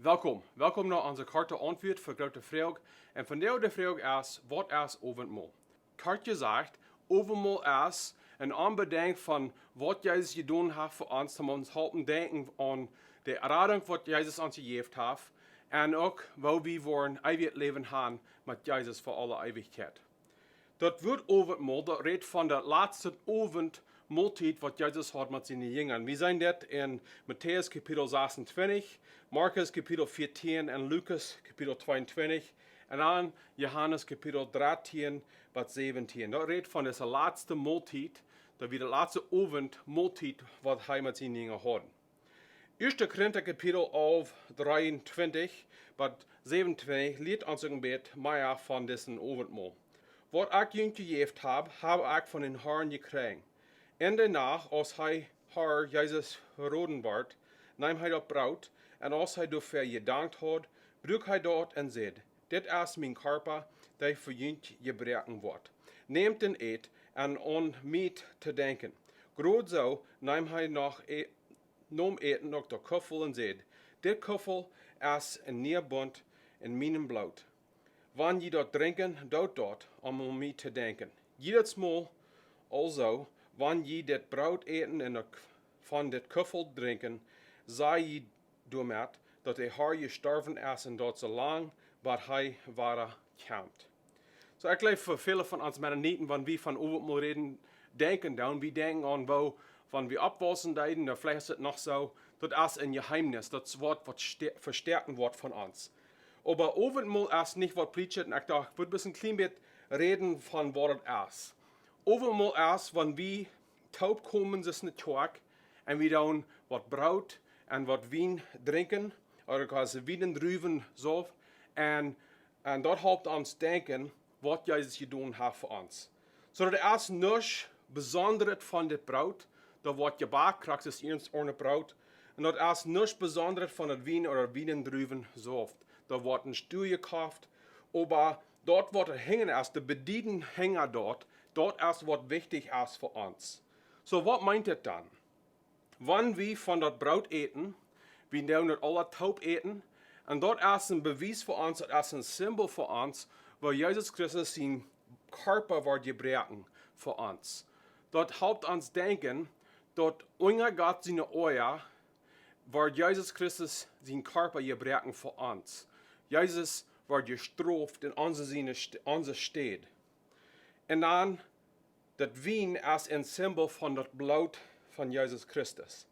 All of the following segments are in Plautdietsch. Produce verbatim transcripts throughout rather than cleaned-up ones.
Welkom, welkom no onse korte Auntwuat fa groote Froag. Un vondoag de Froag es: Waut es Owentmol? Kort jesajcht, Owentmol es een Aunbedinj von waut Jesus jedonen haft fa ons, om ons halpen denkjen aun de Radunk, waut Jesus ons jejäft haft, un uk woo wie woaren eewjet Läwen han met Jesus fa aule Eewichkjeit. Daut Wuat Owentmol, daut rät von de latste Owentmoltiet, waut Jesus haud met siene Jinja. Wie seenen dit en Matäus Kapitel sasuntwintich, Markus Kapitel vieetieen un Lukas Kapitel tweeuntwintich un dan Johanes Kapitel dartieen bat säwentieen. Daut rät von dise latste Moltiet, daut wia de latste Owentmoltiet, waut hee met siene Jinja haud. Ieeschte Korinta Kapitel alf, dreeuntwintich bat säwentwintich lieet ons een bät mea von disen Owentmol. Waut ekj junt jejäft hab, hab ekj von dän Harn jekjräajen. En de Nacht, aus de Har Jesus jeroden wort, neem hee daut Broot, un aus hee doafäa jedankt haud, bruak hee daut un säd: Dit es mien Kjarpa, dee fa junt jebroaken woat. Nämt un ät, un aun mie to denkjen. Krakjt soo neem hee no e- nom Äten uk daut Kuffel un säd: Dit Kuffel es een niea Bunt en mienem Bloot. Wan jie daut drinkjen, doot daut, om aun mie to denkjen. Jiedet Mol aulsoo, wan jie dit Broot äten un uk von dit Kuffel drinkjen, saj jie doamet, daut de Har jestorwen es, un daut soo lang, bat hee wada kjemt. Soo, ekj jleew, fa väle von ons Mennoniten, wan wie von Owentmol räden, denkjen dan, wie denkjen aun woo, wan wie oppwaussen deeden, dan veleicht es et noch soo, daut es een Jeheemnis, daut es waut, waut ste- vestoaken woat von ons. Oba Owentmol es nich waut plietschet, un ekj docht, ekj wudd bloos een kjlien bät räden von waut et es. Owentmol es, wan wie toopkomen, soo aus ne Kjoakj, un wie dan waut Broot un waut Wien drinkjen, ooda quasi Wien un Druwen soo, un, un daut halpt ons denkjen, waut Jesus jedonen haft fa ons. Soo daut es nuscht Besondret von dit Broot, daut woat jebackt, krakjt soo aus ons aundret Broot. Un daut es nuscht Besondret von daut Wien ooda Wien un Druwen soo. Daut woat em Stua jekoft, oba daut, waut doahinja es, de Bedieninj hinja daut, daut es, waut wichtich es fa ons. Soo, waut meent et dan? Wan wie von daut Broot äten, wie doonen daut aula toop äten, un daut es een Bewies fa ons, daut es een Simbol fa ons, woo Jesus Christus sien Kjarpa wort jebroaken fa ons. Daut halpt ons denkjen, daut unja Gott siene Oaja wort Jesus Christus sien Kjarpa jebroaken fa ons. Jesus wort jestroft en onse, siene St- onse Städ. Un dan, daut Wien es een Simbol von daut Bloot von Jesus Christus.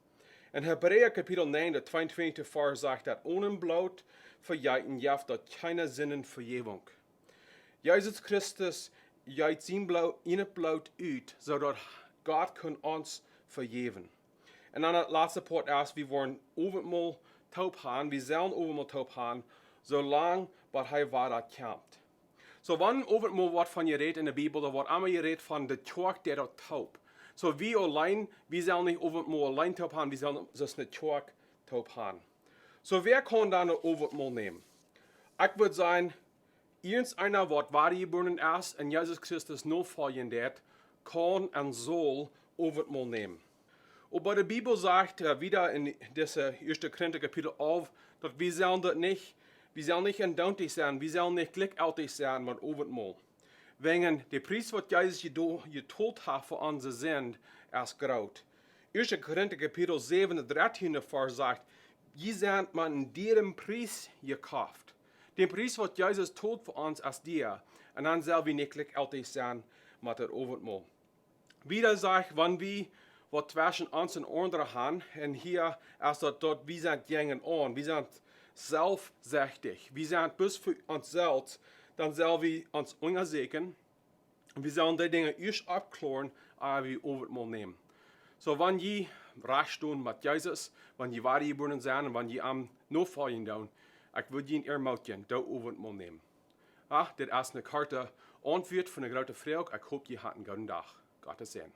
En Hebräa Kapitel näajen, daut tweeuntwintichste Varsch sajcht, daut onen Bloot vejeeten jeft daut kjeene Sindenvejäwunk. Jesus Christus jeet sien Bloot, en daut Bloot ut, soo daut Gott kunn ons vejäwen. Un dan daut latste Poat es, wie woaren Owentmol toop han, wie sellen Owentmol toop han, soo lang bat hee wada kjemt. Soo, wan Owentmol woat von jerät en de Bibel, dan woat emma jerät von de Kjoakj, dee daut toop. Soo, wie auleen, wie sellen nich Owentmol auleen toop han, wie sellen soo aus ne Kjoakj toop han. Soo, wäa kaun dan een Owentmol nämen? Ekj wudd sajen, irjenteena, waut wadajebuaren es un Jesus Christus nofoljen deit, kaun un saul Owentmol nämen. Oba de Bibel sajcht, äh, wieda en dise ieeschte Korinta Kapitel alf, daut wie sellen daut nich, wie sellen nich endontich sennen, wie sellen nich jlikjjeltich sennen met Owentmol. Wäajen de Pries, waut Jesus jedo- jetolt haft fa onse Sind, es groot. Ieeschte Korinta Kapitel säwen, daut dartieende Varsch sajcht: Jie sent met een dieren Pries jekoft. De Pries, waut Jesus tolt fa ons, es dia. Un dan sell wie nich jlikjjeltich sennen met daut Owentmol. Wieda sajcht, wan wie waut tweschen ons un aundre han, un hia es daut, daut wie sent jäajenaun, wie sent selfstsichtich, wie sent bloos fa ons selfst, dan sell wie ons unjasäkjen, wie sellen dee Dinja ieescht oppkloaren, ea wie Owentmol nämen. Soo, wan jie rajcht stonen met Jesus, wan jie wadajebuaren sent un wan jie am nofoljen doonen, ekj wudd junt ermootjen, doot Owentmol nämen. Ah, dit es ne korte Auntwuat fa ne groote Froag. Ekj hop, jie haben een gooden Dach. Gottes Säajen.